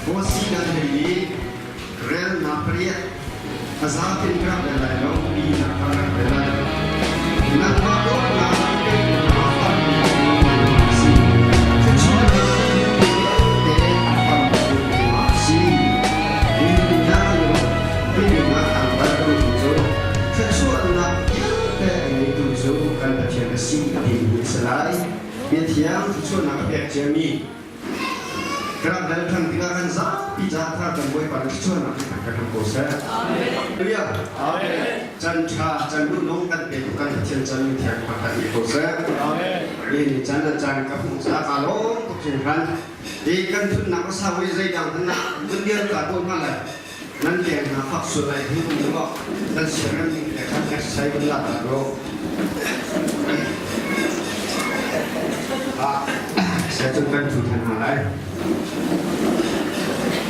Bosi nan hei i relnak pariat a zapi in ka rak rel lai lo, mi nak ka rak rel lai. Nangmah dawtnak peknak tampi cu keimah a si. Thluachuahnak vialte a tamtu keimah a si. Nihin ah kan bal ka duhmi cu thluachuahnak vialte a ngeitu cu kan Pathian a si timi a si lai. Biathiang thluachuahnak a pek ciami Ka rak dal ṭhan tikah kan zapi caah thar kan Bawipa nih thluachuahnak in kan hmu ko seh. Hallelujah. Can ṭha, can duhnung kan petu kan Pathian can mithiang thangṭhat ni ko seh. Nihin ni can a caan ka hmuh caah kaa lawm tuk hringhran. Hi kan thutnak a sau i zeidang hmanh ah vun dir ka tuah hna lai. Nan leng hna fak sual lai hi um law kan siarem ning te khan exercise vun la ta ko. Ah, cun kan thu than hna lai.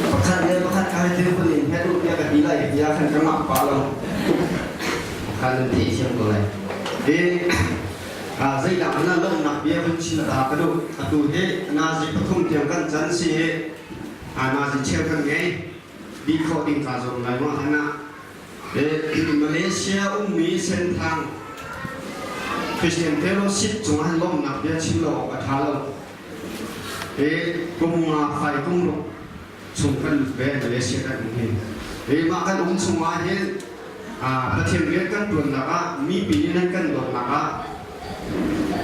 Pakhat le pakhat kai te kun in het u tiah ka ti lai tiah khan ka ngah pa lo. Khan nan theih thiam ko lai. E zeidah na lawmnak bia vun chim ta ka duh. Atu hi nazi pathum tiang kan can si hi nazi cheu kan ngei. Bi khawh ding kaa zuam lai ma hana. Malaysia ummi Senthang Christian Fellowship cungah lawmhnak bia chim lo awk a ṭha lo. Hi kum nga fai kum ruk chung kan lut ve Malaysia kan um hi. Hi mah kan um chungah hin Pathian rian kan ṭuannak ah mipi nih nan kan dawtnak ah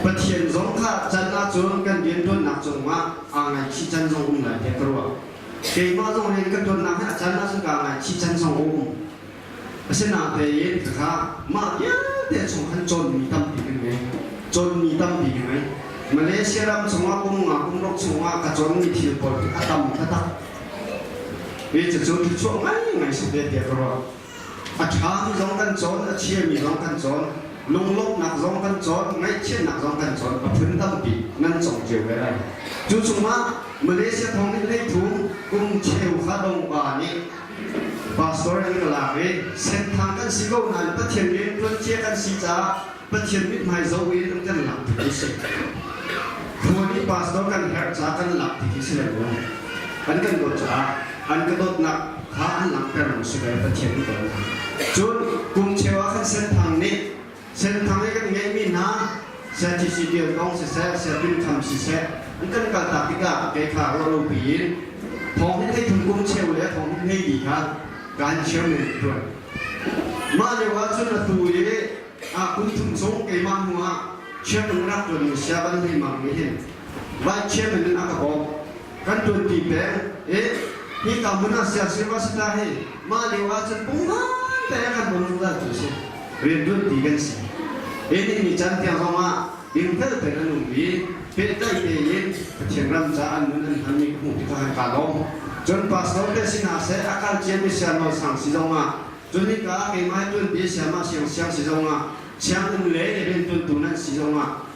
Pathian zong kha can ahcun kan rianṭuannak cungah aa ngaihchih can zong um lai tiah ka ruah. Keimah zong rian ka ṭuannak hi a can ahcun kaa ngaihchih can zong a um. Asinain khakha mah vialte chung khan cawnmi tampi kan ngei. Cawnmi tampi ka ngei. Malaysia ram chungah kum nga kum ruk chungah ka cawnmi thil pawl hi a tam taktak. Hi cucu thluachuah ngaingai si ve tiah ka ruah. A ṭhami zong kan cawn, a chiami zong kan cawn, lunglawmhnak zong kan cawn, ngaihchiatnak zong kan cawn, a phun tampi nan cawng cio ve lai. Cu chungah Malaysia thong nih hleithum kum cheu kha dongva nih pastor in ka lak i senthang kan si ko nain Pathian rian ṭuan cia kan si caah Pathian mithmai zoh in an kan lak ti khi si. Khua nih pastor kan herh caah kan lak ti khi si lo. An kan dawt caah an ka dawtnak kha an langhter lo si ve Pathian nih dawt hna. Cun kum cheu ah khan Senthang nih Senthang i kan ngeihmi hna Siatisi Tial kong siseh, Siapin Kham siseh an kan kaltak tikah kei kha ruah lo piin thawng hin hei thum kum cheu le thawng hin hei li kha kaan chairman tuan. Mah lio ah cun atu i kum thum chung keimah hnu ah chairman rak ṭuanmi sia Van Hlei Mang nih hin vice chairman in a ka bawmh. Kan ṭuanpi peng i hika hmun ah sia Srivastava hi mah lio ah cun punghman te kan bawm zungzal tu si. Rian ṭuanpi kan si. Hi ni caan tiang zong ah dingfel tein an um i pehtlaih tein Pathian ram caah an nun an hmanmi ka hmuh tikah kan kaa lawm. Cun pastor te si hna seh, a kal ciami sia Nawl Sang si zong ah Cun hika keimah hi tuanbia siamah siangsiang si zongah sianginn le riantuantu nan si zongah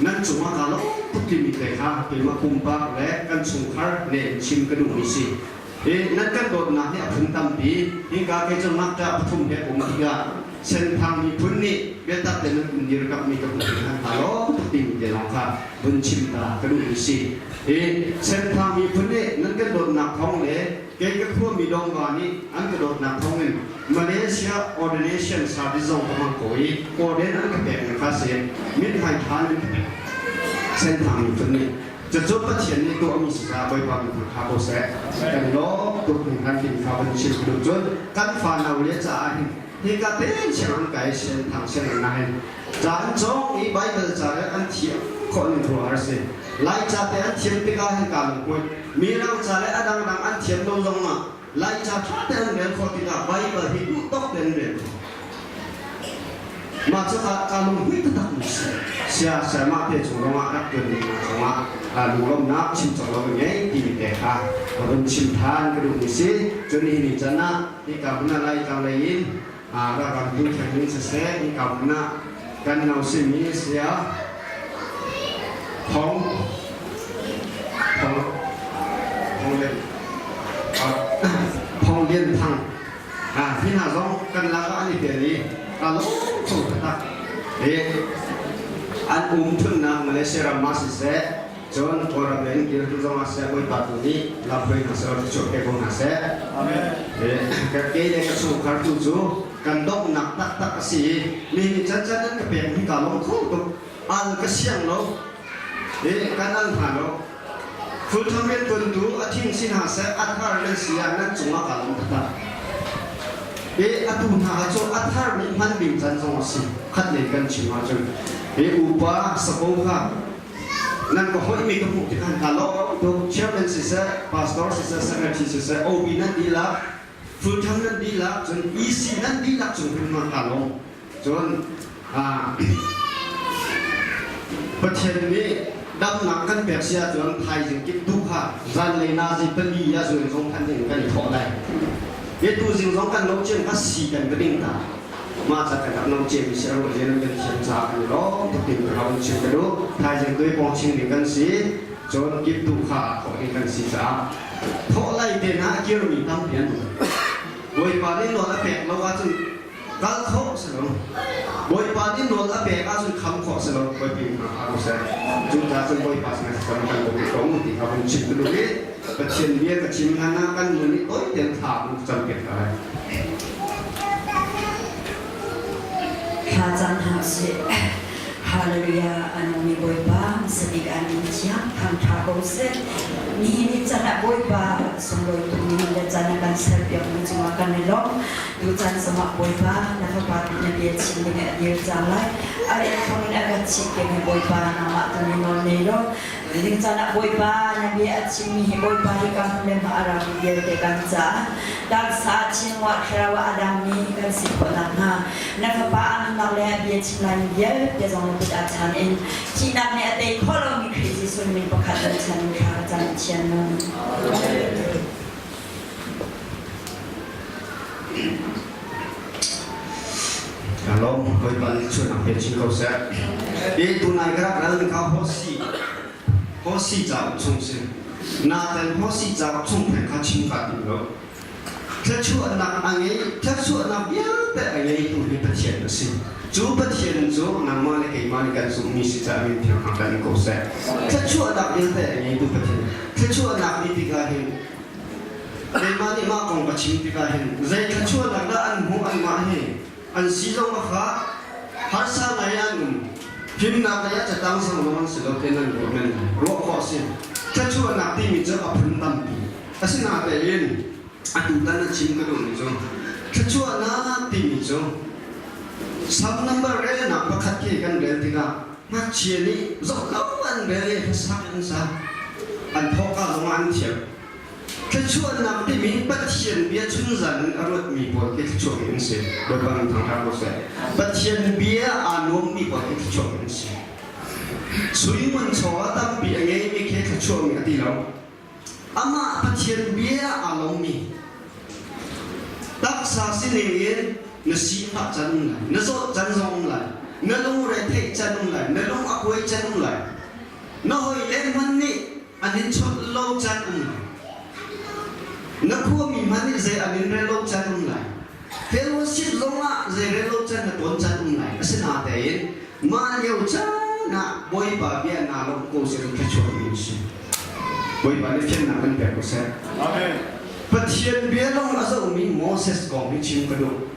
nan cungah kaa lawm tuk timi te kha keimah pumpak le kan chungkhar ne in chim ka duhmi si. Hi nan kan dawtnak hi a phun tampi. Hika kei cu ngakṭah pathum he um tikah Senthang miphun nih biatak tein nan um dirkamhmi ka hmuh tikah kaa lawm tuk timi te lawng kha vun chim ta ka duhmi si. Hi Senthang miphun nih nan kan dawtnak thawng le Kei ka khuami Dongva nih an ka dawtnak thawngin Malaysia Ordination Service zong ka hmang ko i orden an ka pekmi kha si mithmai ṭha in ka pek. Senthang miphun nih cucu Pathian nih tuahmi si caah Bawipa miphun ṭha ko seh. Kan lawm tuk hringhran timi kha van chim ka duh. Cun kan fanau le caah hin hika tein siang an kai Senthang sianginn ah hin ca an cawng i Baibal ca le an thiam khawh ning ruah a si. Laica te an thiam tikah hin kaa lungkuai. Mirang ca le a dangdang an thiam lo zongah Laica ṭha te an rel khawh tikah Baibal hi duh tawk tein an rel khawh. Mah cu kaa lunghmui taktak mi si. Sia siamah te chung zongah rak ṭuan ding zongah lunglawmhnak chim cawk lo ka ngei timi te kha ka vun chim ṭhan ka duhmi si. Cun nihin ni can ah hika hmun ah Laitlang lei in ralram bu theng in siseh hika hmun ah kan no simi sia Thong Thong Thong Lian Thong Lian Thang hi hna zong kan lak ah an i tel i ka lawm kho taktak. Hi an um thunnak Malaysia ram ah siseh. Cun Kawlram lei in kir tu zong ah seh Bawipa tu nih lamhruai hna seh law thluachuah pe ko hna seh. Amen. Ka ke le ka chungkhar tu cu kan donghnak taktak a si i mi nih cancan an ka pek hi kaa lawm kho tuk. Al ka siang lo. Kan al hna lo. Full-time riantuantu a thing si hna seh a thar nan si ah nan cungah kaa lawm taktak. Atu hna cu a thar nih hman ding can zong a si. Khat lei kan chim ahcun upa sako kha nan ka hoihmi ka hmuh tikhan kaa lawm tuk. Chairman siseh, pastor siseh, secretary siseh, OB nan dihlak, full-time nan dihlak, cun EC nan dihlak cung hin ma kaa lawm. Cun Pathian nih damnak kan pek si ahcun thaizing kip duh kha zanlei nazi pali ah zung zong phan ding kan i thawh lai. Tu zing zong kan no cem kha si kan va ding ta. Mah ca kan rak no cem si a ruah zian kan thiam caah kan i lawm tuk tin ka rak chim ka duh. Thaizing tui pawng ching ding kan si. Cun kip duh kha thawh ding kan si caah thawh lai te hna a kirmi tampi an um. Bawipa nih nawl a pek lo ahcun kal khawh si lo. Bawipa nih nawl a pek ahcun kham khawh si lo. Bawipi hna a ru seh. Cu ta cun Bawipa sinah thlacam kan bawm ko ti kha vun chim ka duh i Pathian bia ka chim hlan ah kan nun i tawi tein thla vun cam piak hna lai. Thla cam hna usih. Hallelujah a nungmi Bawipa sabik an min thiang thangtha ko seh. Nihin ni can ah Bawipa sunglawi tukmi le can a kan serpiak mi cungah kan i lawm. Tuchan zongah Bawipa na fapa tu na bia chim ding a dir cang lai. A rian thawngin a kan chimh piak mi Bawipa nangmah tu ni nawl nei law ding caan ah Bawipa na bia a chimmi hi Bawipa hi ka hmun le hma a rami vialte kan caah taksa chinwah thlarau ah a dammi kan si khawh nakhnga na fapa a nunnak le a bia chim laimi vialte zong na kut ah chan in thihnak nih a tei khawh lomi Khrih Jesuh min pakhat kan chan in thla ka cam Pathian nung. Lawm Bawipa nih chuahnak pe chin ko seh. I tunai ka rak ral ka hosi hosi cauk chung si. Naten hosi cauk chung pheng kha chim ka tim lo. Thluachuahnak a ngei thluachuahnak vialte a ngeitu hi Pathian a si. Cu Pathian cu nangmah le keimah nih kan zumhmi si caah min thiang hna kan ko seh. Thluachuahnak vialte a ngeitu Pathian. Thluachuahnak ti tikah hin keimah nih mah kong ka chim tikah hin zei thluachuahnak dah an hmuh anmah hi an si zong a fak harsa ngai an um fimnak lei ah catang sang zong an si lo te nan ruah men ruah khawh a si thluachuahnak timi cu a phun tampi Asinain atutan a chim ka duhmi cu thluachuahnak timi cu Psalm number relnak pakhat khi kan rel tikah ngakchia nih zoh lo an rel i hlasak an sa. An thawkka zongah an thiam. Thluachuahnak timi Pathian bia chunzan in a ruatmi pawl khi thluachuahmi an si. Bawipa min thangṭhat ko seh. Pathian bia aa nuammi pawl khi thluachuahmi an si. Sui ngun chaw a tampi a ngeimi khi thluachuahmi a ti lo. Amah Pathian bia aa lawmmi taksa sining in na sifah can um lai, na zawt can zong um lai, na lungre theih can um lai, na lung a kuai can um lai, na hawile hmanh nih an in chawnh lo can um lai, na khuami hmanh nih zei an in rel lo can um lai, fellowship zongah zei rel lo can na tawn can um lai. Asinain mah lio caan ah Bawipa bia naa lawmh ko seh thluachuahmi na si. Bawipa nih fiannak kan pek ko seh. Amen. Pathian bia lawng a zohmi Moses kong hi chim ka duh.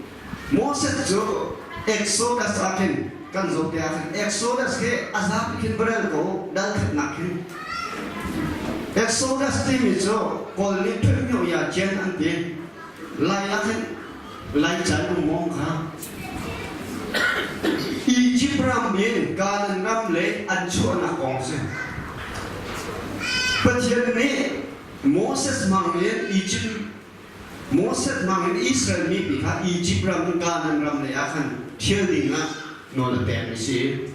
Moses cu Exodus ah khin kan zoh te ah khin Exodus khi a zapi khin barel ko dal khatnak khin Exodus timi cu Kawl nih phirhmyo ya jian an ti. Lai ah khin Lai can um mawng kha Egypt ram in Canaan ram le an chuahnak kong si. Pathian nih Moses hmang in Egypt Moses hmang in Israel mipi kha Egypt ram in Canaan ram lei ah khan thial ding ah nawl a pek mi si.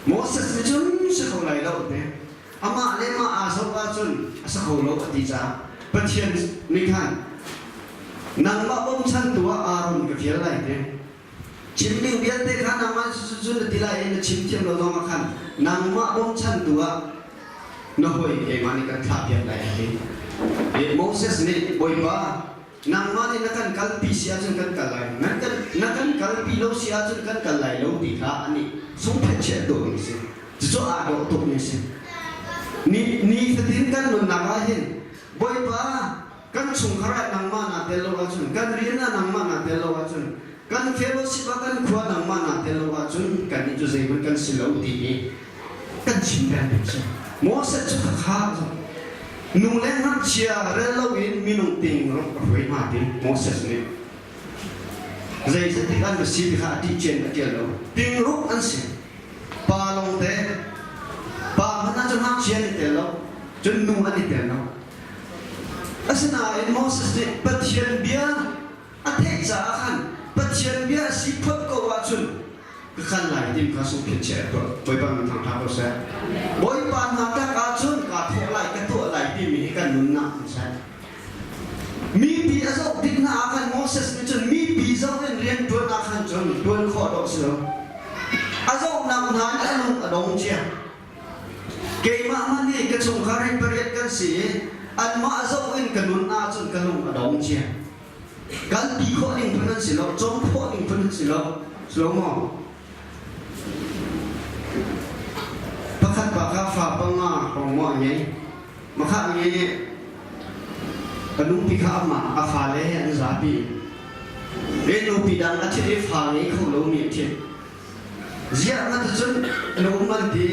Moses nih cun si kho lai lo te. Amah le mah aa zoh ahcun a si kho lo a ti caah Pathian nih khan nangmah bawmchantu ah Aaron ka fial lai te. Chim ding vialte kha nangmah cu na ti lai i na chim thiam lo zong ah khan nangmah bawmchantu ah na hawi keimah nih kan thlahpiak lai a ti. Moses nih Bawipa nangmah nih na kan kalpi si ahcun kan kal lai na kan na kan kalpi lo si ahcun kan kal lai lo ti kha anih sungphet chiah dawh ding si cucu aa dawh tuk mi si. Ni nifatin kan nunnak ah hin Bawipa kan chungkhar ah nangmah naa tel lo ahcun, kan rian ah nangmah naa tel lo ahcun, kan fellowship ah kan khua nangmah naa tel lo ahcun kannih cu zeihmanh kan si lo ti hi kan chim peng ding si. Moses cu khakha nu le ngakchia rel loin minung ting rong a hruai hna ti Moses nih zeizat an va si ti kha a ṭih cian a ṭial lo. Tingruk an si. Pa lawngte. Pa hmanh ah cun ngakchia an i tel lo. Cun nu an i tel lo. Asinain Moses nih Pathian bia a theih caah khan Pathian bia a si phot ko ahcun ka kal lai tim kha sungphiat chiah a tuah. Bawipa min thangṭha ko seh. Bawipa hna tak ahcun kaa thawh lai, ka tuah lai timi hi kan nunnak in seh. Mipi a zoh tik hna ah khan Moses nih cun mipi zoh in rian ṭuan ah khan cun ṭuan khawh dawh si lo. A zohnak hna in a lung a dong cia. Keimah hmanh hi ka chungkhar hi pariat kan si i anmah zoh in ka nun ahcun ka lung a dong cia. Kalpi khawh ding phun an si lo, cawm khawh ding phun an si lo. Si lo maw? Pakhat pa kha fa panga hrawng maw a ngei. Makhah nih ka nupi kha amah a fale he an zapi. E nupi dang a thit i fa ngei kho lomi a thit. Ziah nga cun na um an ti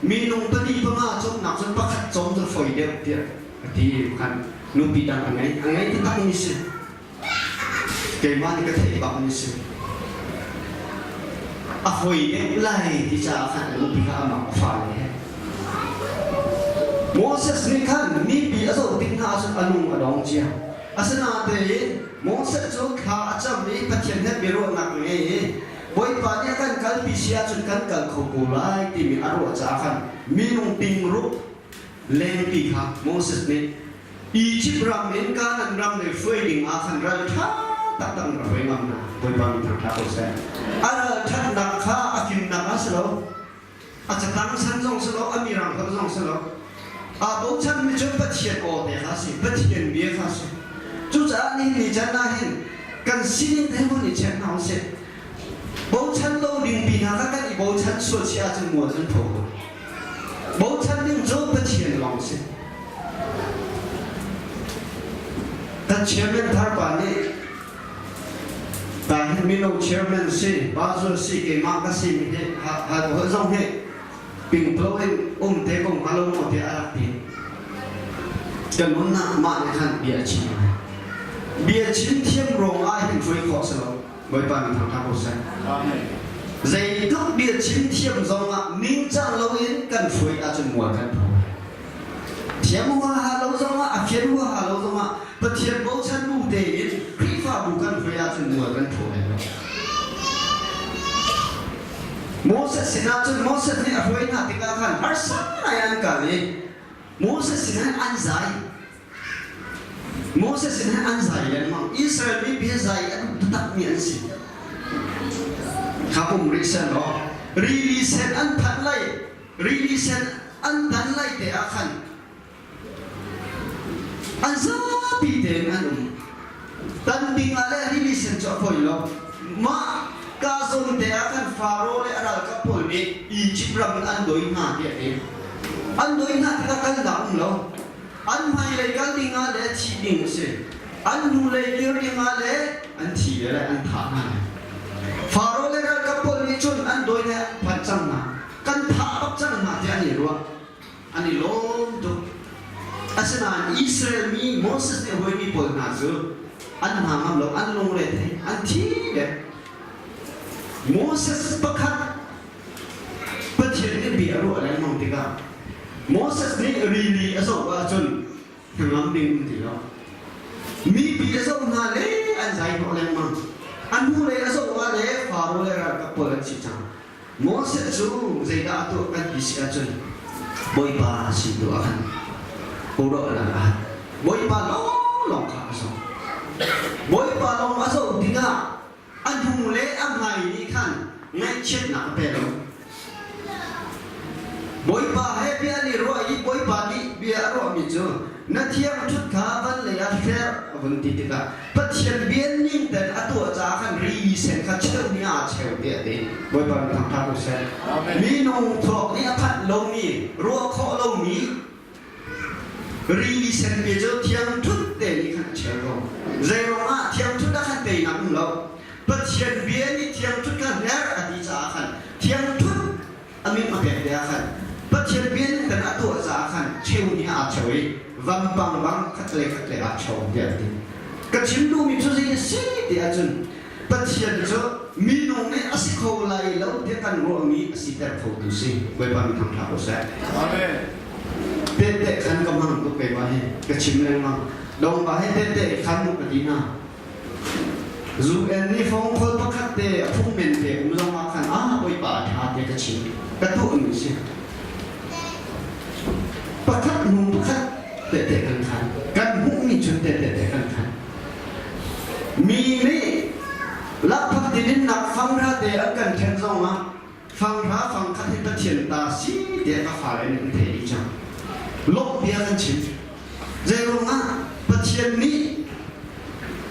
minung pali panga cawmnak cun pakhat cawm cu foi deuh tiah a ti khan nupi dang a ngei. A ngei taktak mi si. Keimah nih ka theih bak mi si. A foi deuh lai ti caah khan a nupi kha amah a fale he. Moses nih khan mipi a zoh tik hna ahcun a lung a dong cia. Asinain Moses cu thla a cam i Pathian he biaruahnak a ngei i Bawipa nih a kan kalpi si ahcun kan kal kho ko lai timi a ruah caah khan minung tingruk lengpi kha Moses nih Egypt ram in Kanaan ram lei hruai ding ah khan ral ṭha taktak in a hruai ngam hna. Bawipa min thangṭhat ko seh. A ralṭhatnak kha a fimnak ah si lo, a catang san zong si lo, a mirang holh zong si lo. Aa bochanmi cu Pathian aw te kha si, Pathian bia kha si. Cucaah nihin ni caan ah hin kan sining te hun i check hna usih. Bochan lo ding pi hna kha kan i bochan sual si ahcun mual kan pho ko. Bochan ding cu Pathian lawng si. Kan chairman thar pa nih ta hin mino chairman si, Bazu si, keimah ka si mi hi ha ha zong hi pingplo in um te ko hnga lo maw tiah a rak ti. Kan nunnak mah nih khan bia a chim. Bia chim thiam ruang ah hin hruai khawh si lo. Bawipa min thangṭhat ko seh. Zeitluk bia chim thiam zongah ningcang loin kan hruai ahcun mual kan pho. Thiam huaha lo zongah, a fian huaha lo zongah Pathian bochan bu tein Khrihfabu kan hruai ahcun mual kan pho lai lo. Moses sinah cun Moses nih a hruai hna tikah khan harsa ngai an kal i Moses sinah an zai. Moses sin he an zai lengmang. Israel mipi he zai a duh taktakmi an si. Kha um rih seh law rili sen an phanh lai, rili sen an dan lai te ah khan an zapi tein an um. Tan ding ah le rili sen cu a fawi lo. Mah ka zawn te ah khan Faro le a ralkap pawl nih Egypt ram in an dawi hna tiah ti. An dawi hna tikah kalnak um lo. An hmailei kal ding ah le thih ding a si. An hnulei kir ding ah le an thi ve lai, an thah hna lai. Faro le ralkap pawl nih cun an dawi le an phanh cang hna. Kan thah bak cang hna tiah an i ruah. An i lawm tuk. Asinain Israel mi Moses nih a huaimi pawl hna cu an hna ngam lo, an lungre thei, an thi dek. Moses pakhat Pathian nih bia a ruah lengmang tikah Moses nih rili a zoh ahcun hnangam ding um ti lo. Mipi a zoh hna le an zai hnawh lengmang. A hnulei a zoh ah le Faro le ralkap pawl an si cang. Moses cu zeidah a tuah kan ti si ahcun Bawipa sin tu ah khan ruahnak a hal. Bawipa lawnglawng kha a zoh. Bawipa lawng a zoh tikah a hnu le a hmai nih khan ngaihchiatnak a pe lo. Bawipa he bia an i ruah i Bawipa nih bia a ruahmi cu na thiang ṭhut kha van lei ah hler a vun ti tikah Pathian bia ning ten a tuah caah khan rili sen kha cheu nih aa cheu tiah a ti. Bawipa min thangṭhat u seh. Minung thluak nih a phanh lomi, ruah khawh lomi rili sen pi cu thiang ṭhut te nih khan a cheu ko. Zeiruang ah thiang ṭhut ah khan teinak um lo. Pathian bia nih thiang ṭhut kha hler a ti caah khan thiang ṭhut a min a pek te ah khan Pathian bia ning ten a tuah caah khan cheu nih aa cheu i vampang bang khat le khat le aa cheu tiah a ti. Ka chim duhmi cu zei a si ti ahcun Pathian cu minung nih a si kho lai lo tiah kan ruahmi a siter khotu si. Bawipa min thangṭhat ko seh. Amen. Tehte khan ka hmang tuk keimah hi ka chim lengmang. Dongba hi tehte khan ka ti hna. UN nih fong khol pakhat te a phung men te um zong ah khan ah Bawipa a ṭha te ka chim ka tuah mi si. Pakhat hnu pakhat tehte kan khan kan hmuhmi cun tehte te kan khan. Mi nih lakphak tidinnak fanghra te an kan ṭhen zong ah fanghra fangkhat hi Pathian ta si tiah ka fale nih an theih dih cang. Lawmh bia kan chim. Zeiruang ah Pathian nih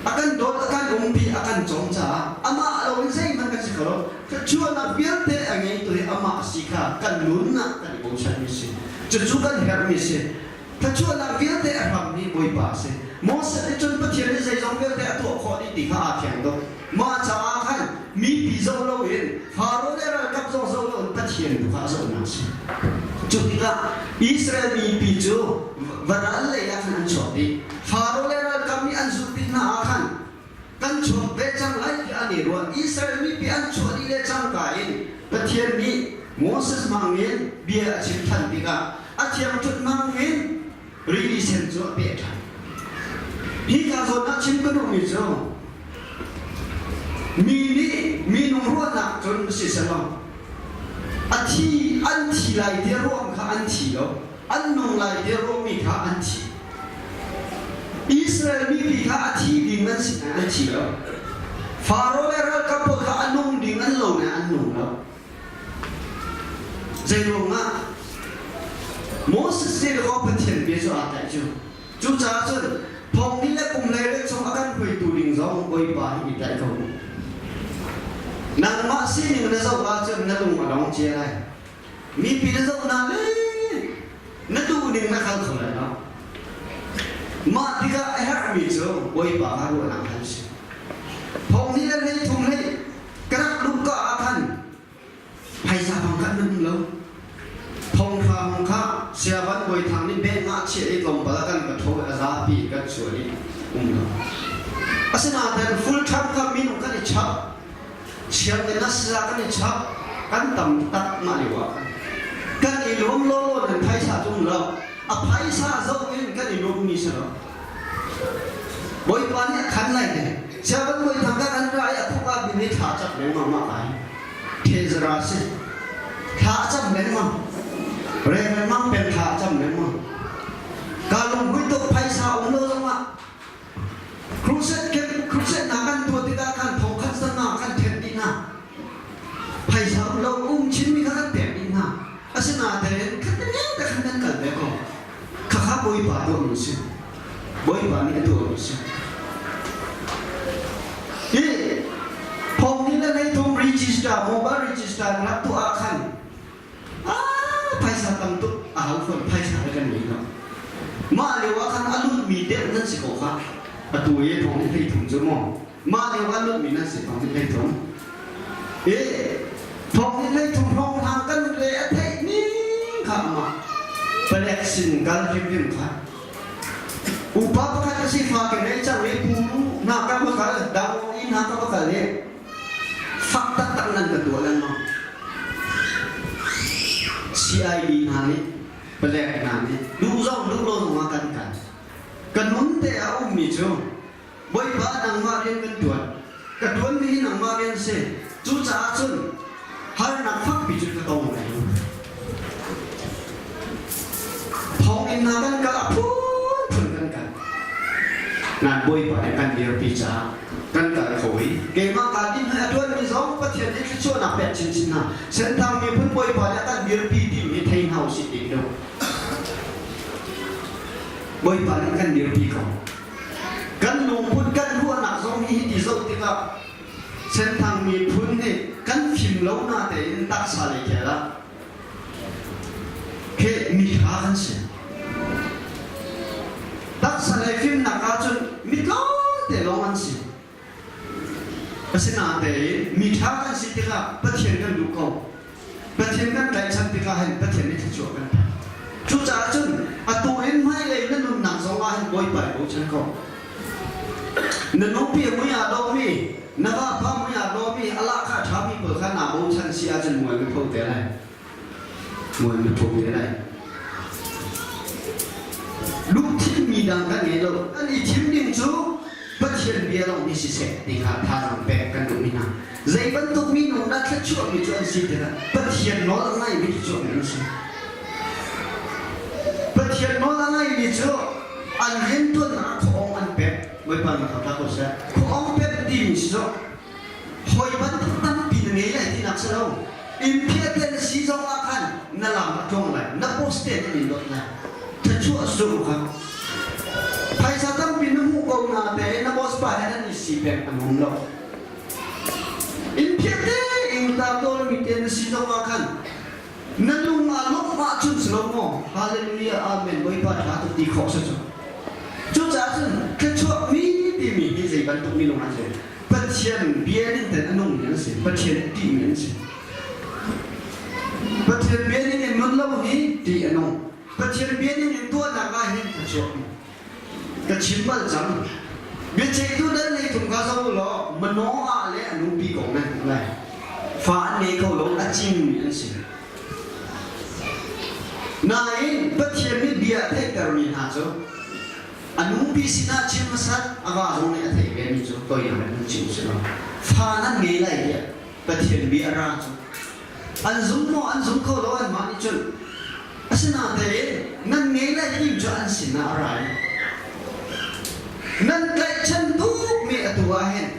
a kan dawt, a kan umpi, a kan cawm caah amah lo in zeihmanh kan si kho lo. Thluachuahnak vialte a ngeitu hi amah a si kha kan nunnak kan i bochanmi si. Cucu kan herhmi si. Thluachuahnak vialte a hrammi Bawipa a si. Moses nih cun Pathian nih zeizong vialte a tuah khawh dih ti kha aa fiang tuk. Mah caah khan mipi zoh loin Faro le ralkap zong zoh loin Pathian tu kha a zohnak a si. Cu tikah Israel mipi cu varal lei ah khan an chuak dih. Faro le ralkap nih an zulh tik hna ah khan kan chuak ve cang lai tiah an i ruah. Israel mipi an chuah dih le cangka in Pathian nih Moses hmangin bia a chim than tikah a thiangṭhunh hmangin rili sen cu a peh ṭhan. Hika zawn ah chim ka duhmi cu mi nih minung ruahnak cun si selaw a thi an thi lai ti ruang kha an thi lo an nung lai ti ruahmi kha an thi. Israel mipi kha a thi ding an si an thi lo. Faro le ralkap pawl kha a nung ding an lo nain an nung lo. Zeiruangah Moses nih kaw Pathian bia cu aa tlaih cu. Cucaah cun thong ni le kum hlei riat chung a kan hruaitu ding zong Bawipa hi i tlaih ko. Nangmah sining na zoh ahcun na lung a dong cia lai. Mipi na zoh hna le na duh ning na kal kho lai lo. Mah tikah a herhmi cu Bawipa kha ruahnak hal si. Thong ni le hlei thum hlei ka rak luh ka ah khan phaisa bang khan nan um lo thonghra hong kha siavan bawi thang nih bank ah chiah i tlawmpal kan ka tho a zapi kan chuah i um lo asinain full time kha minung kan i chap sianginn ah saza kan i chap kan tam tak mah lio ah kan i lawm law law nan phaisa cu um lo a phaisa zoh in kan i lawm mi si lo Bawipa nih a khan lai te. Sianginn bawi thang kan an ra i a thuk ah bin i thla cam lengmang ma kai. Thezara si. Thla a cam lengmang. Reverend Mang Peng thla a cam lengmang. Ka lunghui tuk phaisa um lo zongah crusade ken crusade na kan tuah tikah khan thong khat zan ah kan then dih hna. Phaisa um lo um chinmi kha kan pek dih hna. Asinain khat te khan kan kal ve ko. Khakha Bawipa tuahmi a si. Bawipa nih a tuahmi a si. Hi thong ni le hleithum register, mobile register na rak tuah ah khan ah phaisa tam tuk a hau fawn phaisa le kan ngei lo. Mah lio ah khan a lutmi deuh nan si ko kha. Atu i thong ni 13 cu maw mah lio ah lutmi nan si thong ni 13. I thong ni 13 hrawng hlang kan le a theih ning kha amah palek sin kal hrimhrim kha upa pakhat a si fa ke nei cang i pu hna ka va kal dang i hna ka va kal i fak taktak nan ka tuah lengmang CID hna nih palek hna nih duh zong duh lo zong ah kan kal ka nun te a ummi cu Bawipa nangmah rian kan ṭuan. Ka ṭuanmi hi nangmah rian si. Cucaah cun harnak fakpi cu ka tong lai lo. Thonginn hna kan kal a phunphun kan kal. Nan Bawipa nih kan dirpi caah kan kal kho i keimah kaa din a ṭuanmi zong Pathian nih thluachuahnak pek chinchin hna. Senthang miphun Bawipa nih a kan dirpi timi thei hna usih ti lo. Bawipa nih kan dirpi ko. Kan lungput kan ruahnak zong hi hiti zoh tikah Senthang miphun nih kan fim lo na tein taksa lei khel ah khi miṭha kan si. Taksa lei fimnak ahcun mi tlawmte lawng an si. Asinain miṭha kan si tikah Pathian kan duh ko. Pathian kan tlaihchan tikah hin Pathian nih thluachuah kan pek. Cucaah cun atu in hmailei na nunnak zong ah hin Bawipa i bochan ko. Na nupi mui aa dawmi, na vapa mui aa dawmi, a lahkhah ṭhami pawl kha naa bochan si ahcun mual na pho te lai. Mual na pho te lai. Lungthin mi dang kan ngei lo. Kan i thim ding cu Pathian bia lawng hi siseh ti kha thazaang pek kan duhmi hna. Zei bantuk minung dah thluachuahmi cu an si tikah Pathian nawl a ngaimi thluachuahmi an si. Pathian nawl a ngaimi cu an riantuannak ah khuaawng an pek. Bawipa nih thangṭhat ko seh. Khuaawng pek timi si cu hawi bantuk tampi na ngei lai tinak si lo. Inn phiah te na si zong ah khan na lam a tluang lai, na post te an in dawt lai. Thluachuah sung kha. Phaisa tampi na hmuh ko na te na boss pa he nan i si peng an um lo. Inn phiah te ing ta tawl mi te na si zong ah khan na lung ah lawmh ahcun si lo maw? Hallelujah Amen Bawipa ṭha tuk ti khawh si cu. Cucaah cun thluachuah mi timi hi zei bantuk minung an si? Pathian bia ning ten a nungmi an si. Pathian ṭihmi an si. Pathian bia ning in nun lo hi ṭih a nung. Pathian bia ning in tuahnak ah hin thluachuah ka chim bal cang. Biaceihtu dal nei thum kha zoh u law Manoah le a nupi kong nan hmuh lai. Fa an ngei kho lo, a cingmi an si. Nain Pathian nih bia a theihtermi hna cu a nupi sinah chim hmasat, a va zong nih a theih vemi cu toinak in hun chim si lo. Fa nan ngei lai tiah Pathian bia a ra cu. An zum maw an zum kho lo anmah nih cun. Asinain nan ngei lai ti cu an sinah a ra i nan tlaihchan tukmi atu ah hin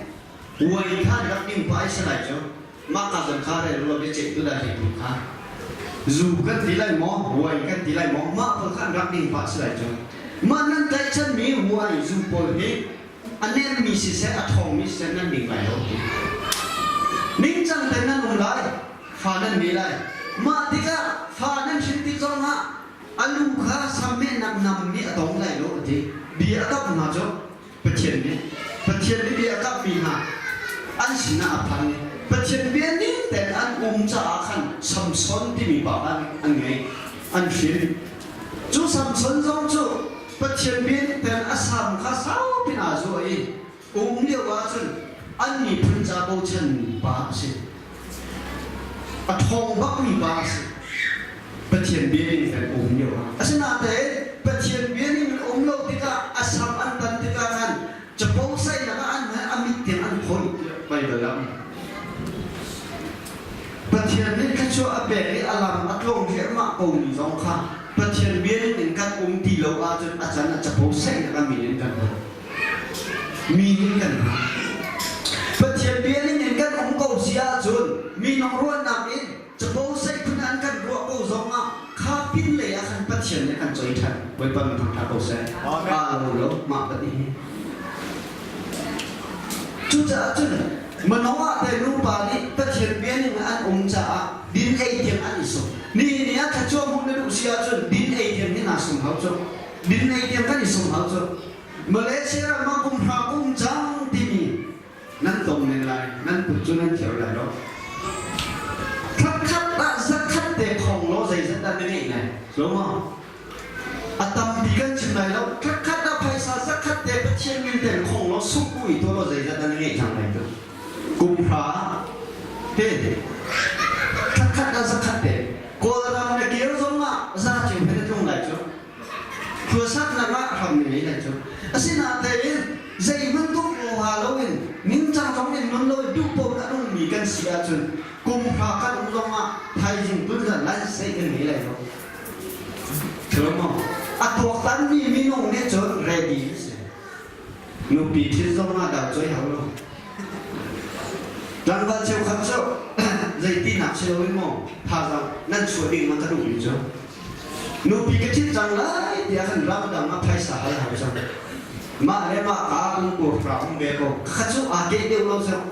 uai kha rak ding pa ai si lai cu mah ka zon kha rel lo biaceih tu dah hlei tu kha zu kan ti lai maw uai kan ti lai maw mah pawl kha an rak ding pa si lai cu mah nan tlaihchanmi uai zu pawl hi a nemmi siseh a ṭhawngmi siseh nan ding lai lo ti ningcang ten nan um lai fa nan ngei lai mah tikah fa nan hrin tik zongah a lu kha sammehnak nam nih a tong lai lo a ti bia a kap hna cu Pathian nih Pathian nih bia a kapmi hna an sinah a phan i Pathian bia ning tein an um caah khan Samson timi pa kha an ngei an hrin cu Samson zong cu Pathian bia ning tein a sam kha saupi aa zuah i um lio ahcun an miphun ca bochan pa a si. A ṭhawng bakmi pa a si. Pathian bia ning tein um lio ah. Asinain Pathian bia ning in um lo tikah a sam an tan tikah khan capo saihnak ah an hmai a mit tiang an khawih tiah Baibal ah um. Pathian nih thluachuah a pek i a lam a tlawng hliahmah komi zong kha Pathian bia ning in kan um ti lo ahcun a can a capo saihnak a min in kan hman. Mi nih kan hman. Pathian bia ning in kan um ko si ahcun minung ruahnak in capo saih phun an kan ruah ko zong ah kha pin lei ah khan Pathian nih a kan choi ṭhan. Bawipa min thangṭha ko seh. Aa lo lo mah ka ti hi. Cucaah cun Manoah te nupa nih Pathian bia ning an um caah din ei tiang an i sum. Nihin ni ah thluachuah hmuh na duh si ahcun din ei tiang hi naa sum hau cu. Din ei tiang kan i sum hau cu. Malaysia ram ah kum hra kum cang timi nan tong men lai, nan kut cu nan thiar lai lo. Thakhat ah zakhat te khong law zeizat dah na ngeih lai? Lo maw? A tampi kan chim lai lo. Khatkhat ah phaisa zakhat te Pathian min ten khong law sungh bu i tuah law zeizat dah na ngeih cang lai tu. Kum hra te khatkhat ah zakhat te Kawlram na kir zong ah za ceu he na tlung lai cu. Khuasaknak ah hram na ngei lai cu. Asinain zeihmanh tuk oha loin ningcang zong in nun lo i duh paoh in a nungmi kan si ahcun kum hra kan um zong ah thaizing tun lai sei kan ngei lai lo. A tuaktanmi minung nih cun ready a si. Nupi thil zong ah dau choi hau lo. Tlangval cheukhat cu zeitinak si loin maw thazaang nan chuah ding man ka duhmi cu. Nupi ka ṭhit cang lai tiah khan ramdang ah phaisa hal hau cang. Mah le mah kaa kum hra um ve ko. Kha cu aa ke deuh lo cang.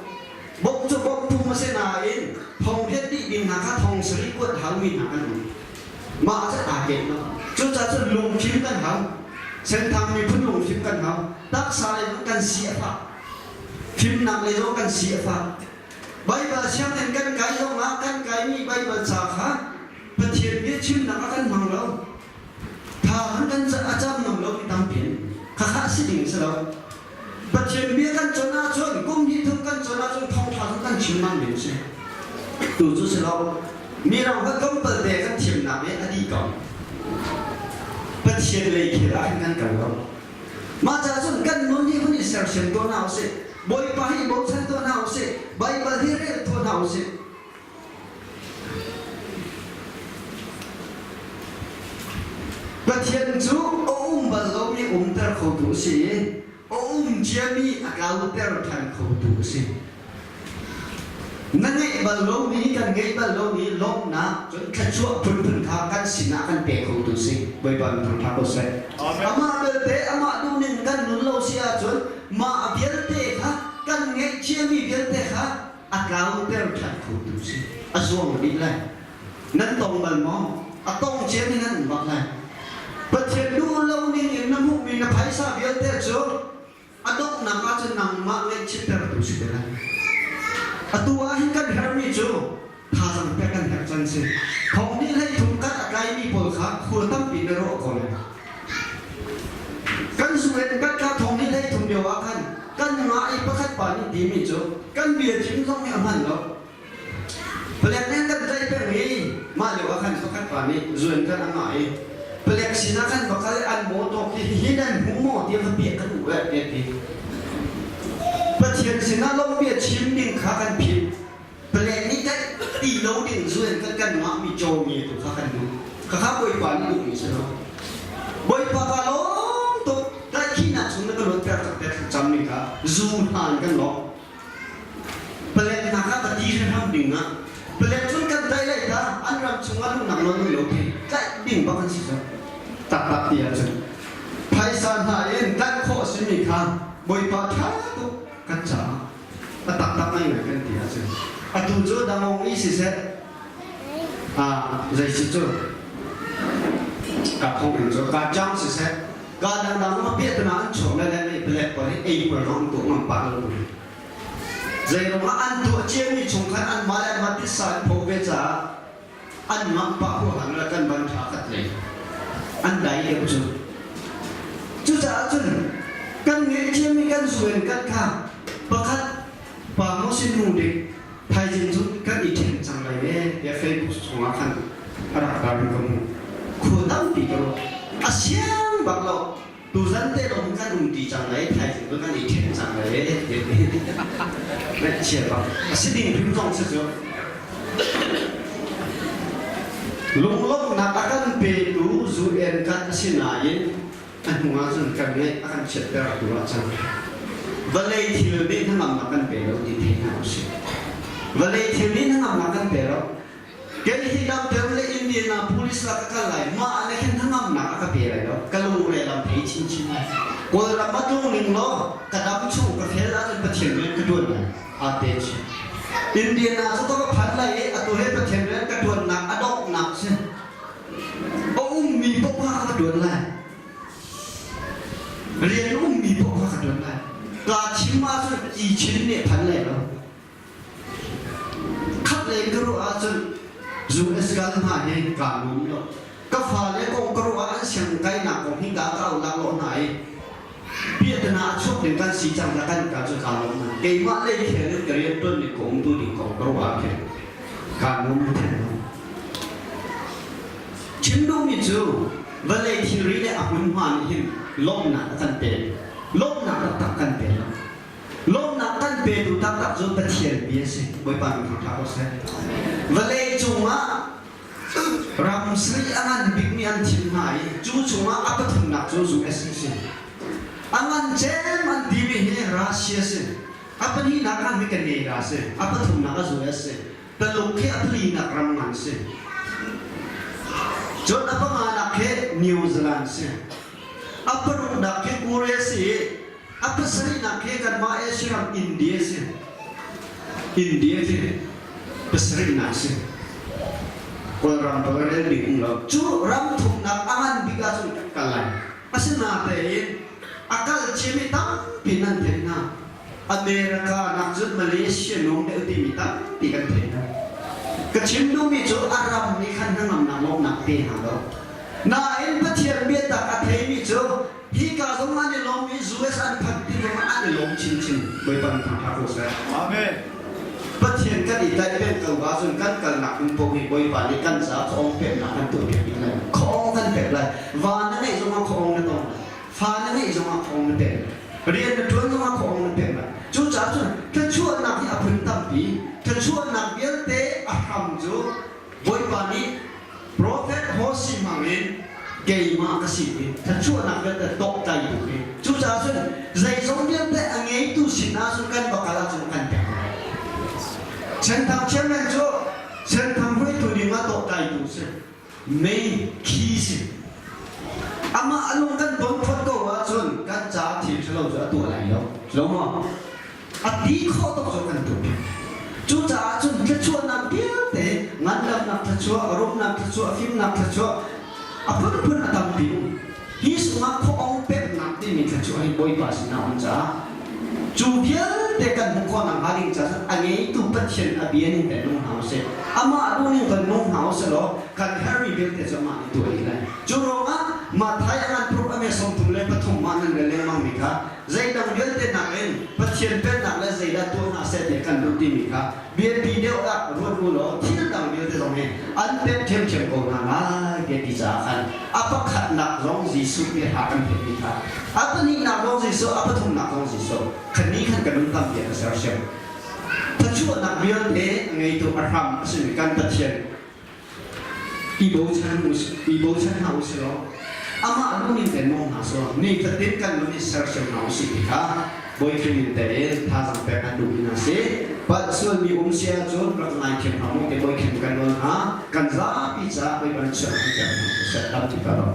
Bawmh cu bawmh phung a si nain thong riat dih ding hna kha thong sarih kuat haumi hna kan um. Mah cu aa ket lo. Cucaah cun lungfim kan hau. Senthang miphun lungfim kan hau. Taksa lei zong kan si a fak. Fimnak lei zong kan si a fak. Baibal sianginn kan kai zongah kan kaimi Baibal ca kha Pathian bia chimnak ah kan hmang lo. Tha han kan a cam ngam lo mi tampi in. Khakha si ding si lo. Pathian bia kan cawn ahcun kum hnih thum kan cawn ahcun thawngṭha cu kan chim ngam ding si. Tu cu si lo. Mi ram kha tlawmpal te kan thiamnak i a dih ko. Pathian lei khel ah hin kan kal lo. Mah caah cun kan nun hi hun i sersiam tuah hna usih. Bawipa hi bochan tuah hna usih. Baibal hi rel tuah hna usih. Pathian cu a um bal lomi umter khotu a si i a um ciami a tlauter ṭhan khotu a si. Na ngeih bal lomi, kan ngeih bal lomi lawmhnak cun thluachuah phunphun kha kan sinah kan pe khotu si. Bawipa min thangṭhat ko seh. Amah belte amah duhning kan nun lo si ahcun mah vialte kha kan ngeih ciami vialte kha a tlauter ṭhan khotu si. A zuang dih lai. Nan tong bal maw? A tong ciami nan um bak lai. Pathian duh lo ning in na hmuhmi na phaisa vialte cu a donghnak ahcun nangmah ngaihchittertu si te lai. Atu ah hin kan herhmi cu thazaang pek kan herh can si. Thong nih hlei thum kat a tlaimi pawl kha khur tampi na ruah ko lai. Kan UN kat kha thong nih hlei thum lio ah khan kan ngah i pakhat pa nih timi cu kan bia chim zong nih a hman lo. Palek nih kan tlaih peng i mah lio ah khan pakhat pa nih zuen kan a ngah i palek sinah khan va kal i an mawtaw khi hihi nan hmu maw tiah va piah kan uh eh tiah ti. Pathian sinah lawmhbia chim ding kha kan philh. Palek nih kan ti lo ding zuen kan kan ngahmi cawmi tu kha kan duh. Khakha Bawipa nih duhmi si lo. Bawipa ka lawm tuk tlaihkhihnak chung na ka luatter tak te thlacam ning kha zu hna in kan lawm. Palek hna kha va ti hram ding ah palek cun kan tlaih lai ta an ram chungah luhnak nawl ngei lo khi tlaih ding bak an si cu taktak ti ahcun phaisa hna in tlaih khawh a simi kha Bawipa ṭha tuk kan caah a taktak ngaingai kan ti ahcun atu cu dangong i siseh zei si cu ka thong in cu ka jang siseh ka dangdang ma piahtana an chuak le le mei palek pawl hi ei pawl rong tuah ngam pah lo zeiruang ah an tuah ciami chung khan an mah le anmah titsa an pho ve caah an ngamh pah huahan le kan ban ṭha khat lei an dai deuh cu cucaah cun kan ngeih ciami kan zuen kan kha pakhat pa maw si nu dik thaizing cu kan i ṭhen cang lai ve tiah Facebook chungah khan a rak tar ka hmu khua tampi ka ruah a siang bak lo tuzan te lawng kan um ti cang lai thaizing cu kan i ṭhen cang lai ve ngaihchia bak a si ding hrim zong si cu lunglawmhnak a kan petu zu en kan a si nain a hnu ah cun kan ngaih a kan chiatter tu ah cang vawlei thil nih hnangamnak kan pe lo ti thei hna usih vawlei thil nih hnangamnak kan pe lo kei hi doctor le Indiana police la ka kal lai mah le khin hnangamnak a ka pe lai lo ka lungre lam thei chinchin lai kawlram a tlung ning law ka dam chung ka fel ahcun Pathian rian ka tuan lai aa te chin Indiana cu ka va phan lai i atu he Pathian rian ka tuannak a donghnak si A ummi paoh kha ka ṭuan lai. Rian ummi paoh kha ka ṭuan lai. Kaa thim ahcun i chin nih phan lai lo. Khat lei ka ruah ahcun US kal hna hi kaa nuam lo. Ka fale kong ka ruah ah an siang kainak kong hi kaa ka au lak hna i piahtana a chuak ding kan si cang la kan ka cu kaa lawm hna. Keimah lei khel in ka rian ṭuan ning ka um tu ding kong ka ruah ah khin kaa nuam theng lo. Chim duhmi cu vawlei thilri le a hmunhma nih hin lawmhnak a kan pek. Lawmhnak taktak kan pe lo. Lawmhnak kan petu taktak cu Pathian bia a si. Bawipa min thangṭhat ko seh. Vawlei cungah ram sri a ngan bikmi an thim hna i cu chungah a pathumnak cu US a si. A ngan cem an timi hi Russia si. A pahnihnak ah hi Canada a si. A pathumnak ah US a si. Taluk khi a palinak ram ngan si. Cun a panganak khi New Zealand si. A paruknak khi Korea si i a pasarihnak khi kanmah Asia ram India si. India khi pasarihnak si. Kawlram pa rel bik um lo. Cu ram thumnak a ngan bik ahcun kan kal lai. Asinain a kal ciami tampi nan theih hna. America nak cun Malaysia nung deuh timi tampi kan theih hna. Ka chim duhmi cu a ram nih khan hnangamnak lawmnak pe hna lo. Nain Pathian biatak a theimi cu hika zong an i lawm i US an phanh ti zong an i lawm chinchin. Bawipa nih thangṭhat ko seh. Amen. Pathian kan i tlaih peng ko ahcun kan kalnak ding paoh hi Bawipa nih kan caah khuaawng peknak kan tuahpiak dih lai. Khuaawng kan pek lai. Va na ngeih zongah khuaawng na tong lai. Fa na ngeih zongah khuaawng na pek lai. Rian na ṭuan zongah khuaawng na pek lai. Cucaah cun thluachuahnak hi a phun tampi. Thluachuahnak vialte a hram cu Bawipa nih Profet Hosea hmangin keimah ka si i thluachuahnak vialte tawktlaitu hi. Cucaah cun zeizong vialte a ngeitu sinah cun kan va kal ahcun kan pek lai. Senthang chairman cu Senthang hruaitu ding ah tawktlaitu si. Mei khi si. Amah a lung kan ton phot ko ahcun kan ca thil ṭhalo cu a tuah lai lo. Lo maw? A ti khawh tuk cu kan tuah piak. Cucaah cun thluachuahnak vialte ngandamnak thluachuah, rumnak thluachuah, fimnak thluachuah a phunphun a tampi um. Hi sungah khuaong peknak timi thluachuah hi Bawipa sinah a um caah cu vialte kan hmuh khawh nakhnga ding caah cun a ngeitu Pathian a bia ning te nung hna usih. Amah duhning kan nung hna usih law kan herhmi vialte cu amah nih tuah dih lai. Cu ruangah Matthai a ngan pruk a me 33 mah nan rel lengmangmi kha Zeidang vialte nakin Pathian Pennak le zeidah tuah hna seh ti kan duh timi kha biapi deuh ah ruat u law thil dang vialte zong hi an pek ṭhiamṭhiam ko hna lai tiah ti caah khan a pakhatnak zong Jesuh nih ha kan pekmi kha a pahnihnak zong Jesuh a pathumnak zong Jesuh khan ni khan kan nun tampi a sersiam thluachuahnak vialte a ngeitu a hram a simi kan Pathian I bochan i bochan hna usih law amah duhning tein nung hna sawh nifatin kan nun i sersiam hna usih ti kha Bawi Khrih min tein thazaang pek an duhmi hna si. Palh sualmi um si ahcun rak ngaithiam hna mu ti Bawi Khrih kan nawl hna. Kan zapi caah Bawipa nih sual kan pek hna seh tampi ka lawm.